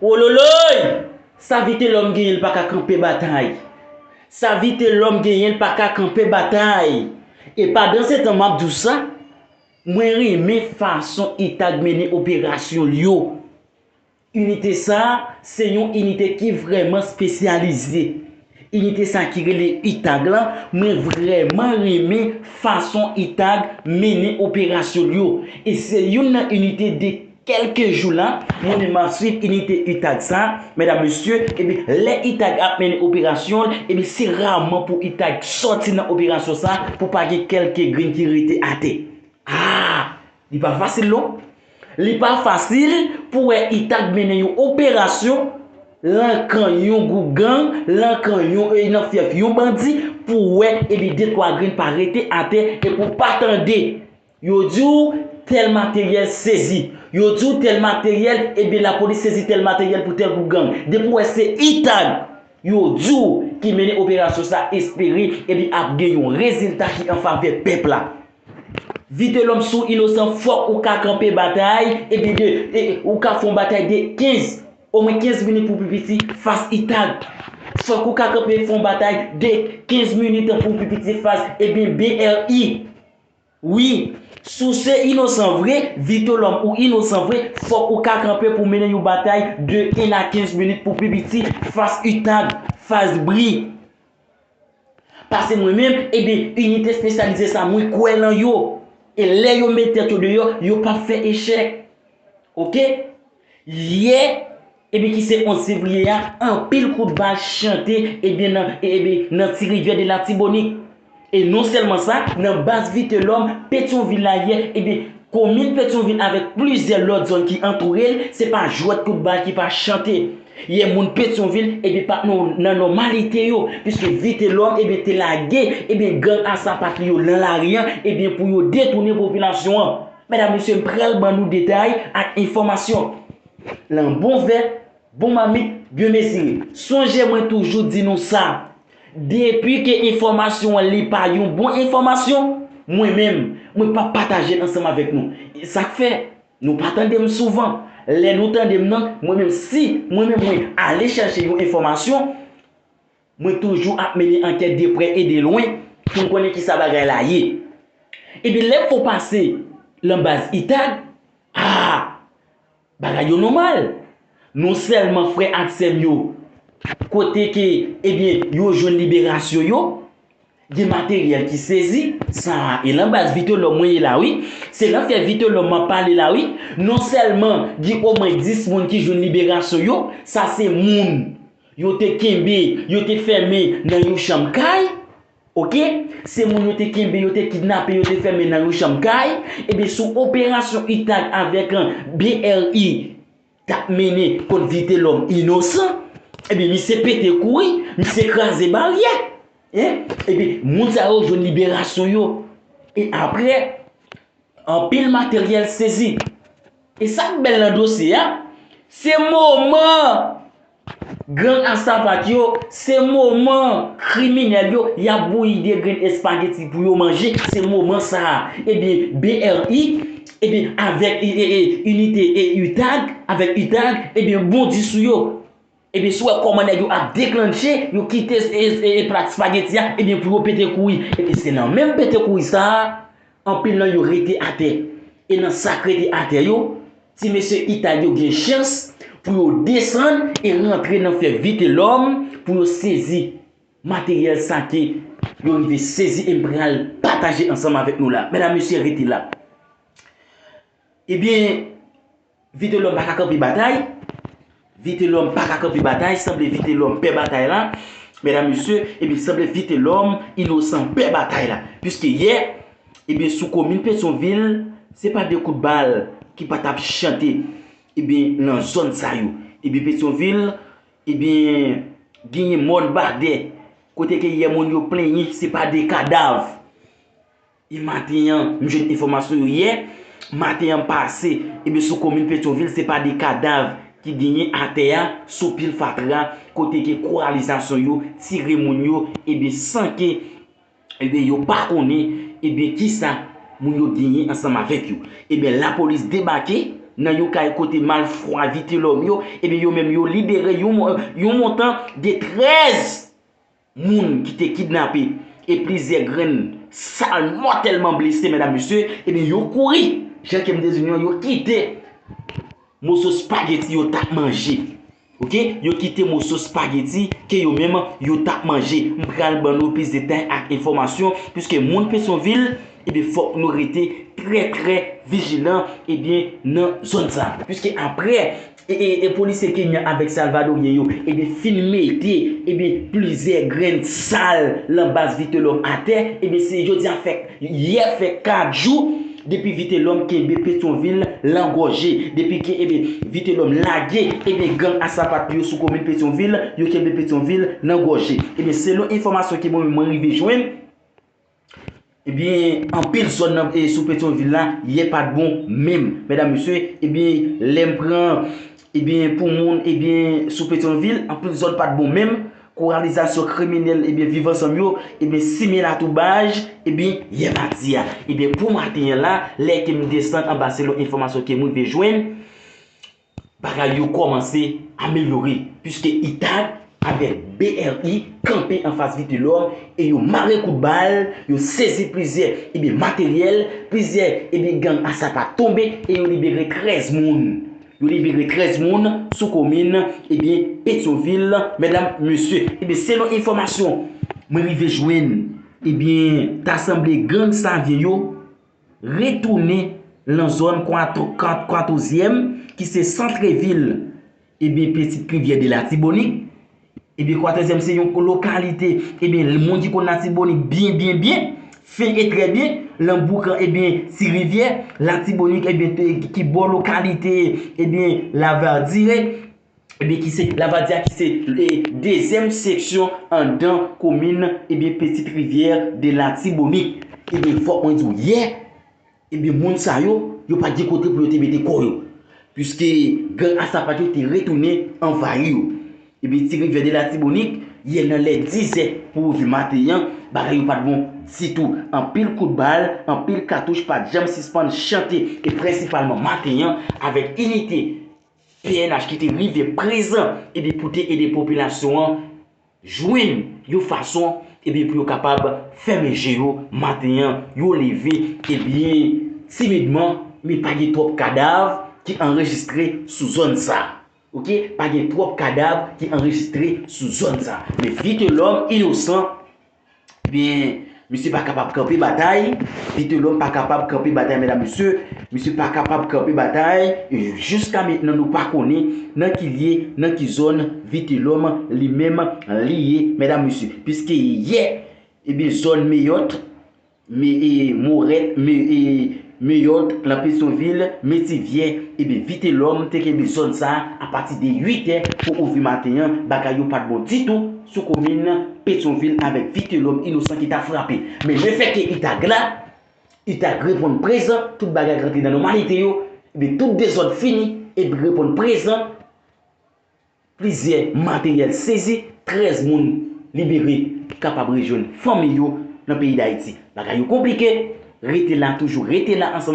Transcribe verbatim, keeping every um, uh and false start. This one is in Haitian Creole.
Wololoy! Sa Vitelòm genyen, l pa ka kanpe batay. Sa Vitelòm genyen, l pa ka kanpe batay. E pandan se tan m ap di w sa, mwen renmen fason Itag mennen operasyon l yo. Inite sa a, se yon inite ki vrèman espesyalize. Inite sa a ki rele Itag lan, mwen vrèman renmen fason Itag mennen operasyon l yo. E se youn nan inite de kèlke jou la, mwen menm m ap swiv inite Itag sa, medam, mesye, epi lè Itag ap mennen operasyon l, epi se raman pou Itag sòti nan operasyon sa, pou pa gen kèlke grenn ki rete atè. Ah! Li pa fasil non. Li pa fasil pou wè Itag mennen yon operasyon lan kan yon gwoup gang, lan kan yon, e, nan fyèf yon bandi, pou wè, epi de twa grenn pa rete atè, e pou pa tande yo di w tèl materyèl sezi. Yo di w tèl materyèl, ebyen lapolis sezi tèl materyèl pou tèl gwoup gang. Depi w wè se Itag yo di w ki mennen operasyon sa, espere, epi ap gen yon rezilta ki an favè pèp la. Vitelòm, si w inosan, fòk ou ka kanpe batay, epi de, e, ou ka fè yon batay de kenz, omwen kenz minit pou pi piti fas Itag. Fòk ou ka kanpe fè yon batay de kenz minit pou pi piti fas, ebyen, B R I. Wi, si w se inosan vre, Vitelòm, ou inosan vre, fòk ou ka kanpe pou mennen yon batay de en a kenz minit pou pi piti fas Itag, fas Bri. Paske mwen menm, ebyen, inite espesyalize sa, mwen kwè lan yo. E lè yo met tèt yo deyò, yo p ap fè echèk. Oke? Yè, ebyen, ki se onz fevriye a, anpil kout bal chante, ebyen, nan, ebyen, nan Ti Rivyè de Latibonit. E non sèlman sa, nan baz Vitelòm, Petyonvil la yè, ebyen, komin Petyonvil avèk plizyè lòt zòn ki antoure l, se pa jwèt kout bal ki pa chante. Yè moun Petyonvil, ebyen, pa t nan, nan nòmalite yo, piske Vitelòm, ebyen, te lage, ebyen, gang a sapat li yo lan lari a, ebyen, pou yo detounen popilasyon an. Medam, mesye, m pral ban nou detay ak enfòmasyon. Lan bon vè, bon mamit, byen mezire. Sonje mwen toujou di nou sa. Depi ke enfòmasyon an li pa yon bon enfòmasyon, mwen menm, mwen p ap pataje l ansanm avèk nou. E sa k fè, nou pa tande m souvan. Lè nou tande m nan, mwen menm, si mwen menm mwen ale chèche yon enfòmasyon, mwen toujou ap mennen ankèt de prè e de lwen pou m konnen kisa bagay la ye. Epi lè m fè w pase lan baz Itag, ah, bagay yo nòmal. Non sèlman frè ak sè m yo, kote ke, ebyen, yo jwenn liberasyon yo, gen materyèl ki sezi, sa e lan baz Vitelòm mwen ye la wi. Se lan fè Vitelòm m ap pale la wi. Non sèlman gen omwen dis moun ki jwenn liberasyon yo, sa se moun yo te kenbe, yo te fèmen nan yon chanm kay. Oke? Se moun yo te kenbe, yo te kidnape, yo te fèmen nan yon chanm kay. Ebyen, sou operasyon Itag avèk, an, B R I t ap mennen kont Vitelòm inosan, ebyen, misye pete kouri, misye kraze baryè. Hein? Ebyen, moun sa yo jwenn liberasyon yo. E apre, anpil materyèl sezi. E sa k bèl nan dosye a, se moman gang a sapat yo, se moman kriminèl yo, y ap bouyi de grenn espageti pou yo manje, se moman sa a. Ebyen, B R I, ebyen, avèk, e, e, e, inite, e, Itag, avèk Itag, ebyen, bondi sou yo. Ebyen, si w wè kòman nèg yo ap deklanche, yo kite, e, e, e, plat espageti a, ebyen, pou yo pete kouri. Ebyen, se nan menm pete kouri sa a, anpil nan yo rete atè. E nan sa k rete atè yo, ti mesye Itag yo gen chans pou yo desann e rantre nan fè Vitelòm pou yo sezi materyèl sa ke yo rive sezi e m pral pataje ansanm avèk nou la. Medam, mesye, rete la. Ebyen, Vitelòm pa ka kanpe batay. Vitelòm pa ka kanpe batay. Sanble Vitelòm pè batay la. Medam, mesye, ebyen, sanble Vitelòm inosan pè batay la. Piske yè, ebyen, sou komin Petyonvil, se pa de kout bal ki pa t ap chante, ebyen, nan zòn sa yo. Ebyen, Petyonvil, ebyen, genyen mòn Badè, kote ke yè moun yo plenyen, se pa de kadav. E maten an, m jwenn enfòmasyon yo yè. Maten an pase, ebyen, sou komin Petyonvil, se pa de kadav ki genyen atè a, sou pil fatra, kote ke kowalizasyon yo tire moun yo, ebyen, san ke, ebyen, yo pa konnen, ebyen, kisa moun yo genyen ansanm avèk yo. Ebyen, lapolis debake, nan yon kay kote malfwa Vitelòm yo, ebyen yo menm yo libere yon, yon montan de trèz moun ki te kidnape e plizyè grenn sal mòtèlman blese, medam, mesye, ebyen yo kouri. Jan ke m te di nou an, yo kite moso spageti yo t ap manje. Oke, yo kite moso spageti ke yo menm yo t ap manje. M pral ban nou plis detay ak enfòmasyon, piske moun Petyonvil, ebyen, fòk nou rete trè, trè vijilan, ebyen, nan zòn sa. Piske apre, e, e, e polisye kenyan avèk salvadoryen yo, ebyen, fin mete, ebyen, plizyè grenn sal lan baz Vitelòm atè, ebyen, se jodi a fè, yè fè kat jou, depi Vitelòm kenbe Petyonvil lan gòje. Depi ke, ebyen, Vitelòm lage, ebyen, gang a sapat yo sou komin Petyonvil, yo kenbe Petyonvil lan gòje. Ebyen, selon enfòmasyon ke mwen, mwen rive jwenn, ebyen, anpil zòn nan, e, sou Petyonvil la, yè pa t bon menm. Medam, mesye, ebyen, lè m pran, ebyen, pou moun, ebyen, sou Petyonvil, anpil zòn pa t bon menm. Kowalizasyon kriminèl, ebyen, Viv Ansanm yo, ebyen, simen latoubaj, ebyen, yè madi a. Ebyen, pou maten an la, lè ke m desann anba selon enfòmasyon ke m rive jwenn, bagay yo kòmanse amelyore, piske itag avèk B R I kanpe anfas Vitelòm e yo mare kout bal, yo sezi plizyè, ebyen, materyèl, plizyè, ebyen, gang a sapat tonbe e yo libere trèz moun. Yo libere trèz moun sou komin, ebyen, Petyonvil, medam, mesye. Ebyen, selon enfòmasyon mwen rive jwenn, ebyen, ta sanble gang Savyen yo retounen lan zòn Kwato-, Kwa-, Kwatozyèm, ki se santrevil, ebyen, Pitit Rivyè de Latibonit. Ebyen, Kwatozyèm se yon lokalite, ebyen, moun ki konn Latibonit byen, byen, byen, fen e trè byen, lan boukan, ebyen, Ti Rivyè, Latibonit, ebyen, te, ki bò lokalite, ebyen, Lavadire, ebyen, ki se, Lavadire ki se, e, dezyèm seksyon anndan komin, ebyen, Pitit Rivyè de Latibonit. Ebyen, fòk mwen di w, yè, ebyen, moun sa yo, yo pa t gen kote pou yo te mete kò yo. Piske gang a sapat yo te retounen anvayi yo. Ebyen, Ti Rivyè de Latibonit, yè nan lè dizè pou rive maten an, bagay yo pa t bon ditou. Anpil kout bal, anpil katouch pa t janm sispann chante, e prensipalman maten an, avèk inite P N H ki te rive prezan, ebyen, pou te ede popilasyon an jwenn yon fason, ebyen, pou yo kapab fèmen je yo maten an, yo leve, ebyen, timidman, men pa gen twòp kadav ki anrejistre sou zòn sa. Oke? Pa gen twòp kadav ki anrejistre sou zòn sa. Men Vitelòm inosan, ebyen, misye pa kapab kanpe batay. Vitelòm pa kapab kanpe batay, medam, mesye. Misye pa kapab kanpe batay. E jiska mentnan, nou pa konnen nan ki lye, nan ki zòn Vitelòm li menm li ye, medam, mesye. Piske yè, ebyen, zòn Meyòt, Me, e, Morèt, Me, e, Meyòt, lan Petyonvil, Metivyè, ebyen, Vitelòm te kenbe zòn sa a apati de uit è pou ouvri maten an, bagay yo pa t bon ditou sou komin Petyonvil avèk Vitelòm inosan ki ta frape. Men lefètke itag la, itag reponn prezan, tout bagay rantre nan nòmalite yo, ebyen, tout dezòd fini, epi reponn prezan, plizyè materyèl sezi, trèz moun libere, kapab rejwenn fanmi yo nan peyi Dayiti. Bagay yo konplike, rete la, toujou rete la ansanm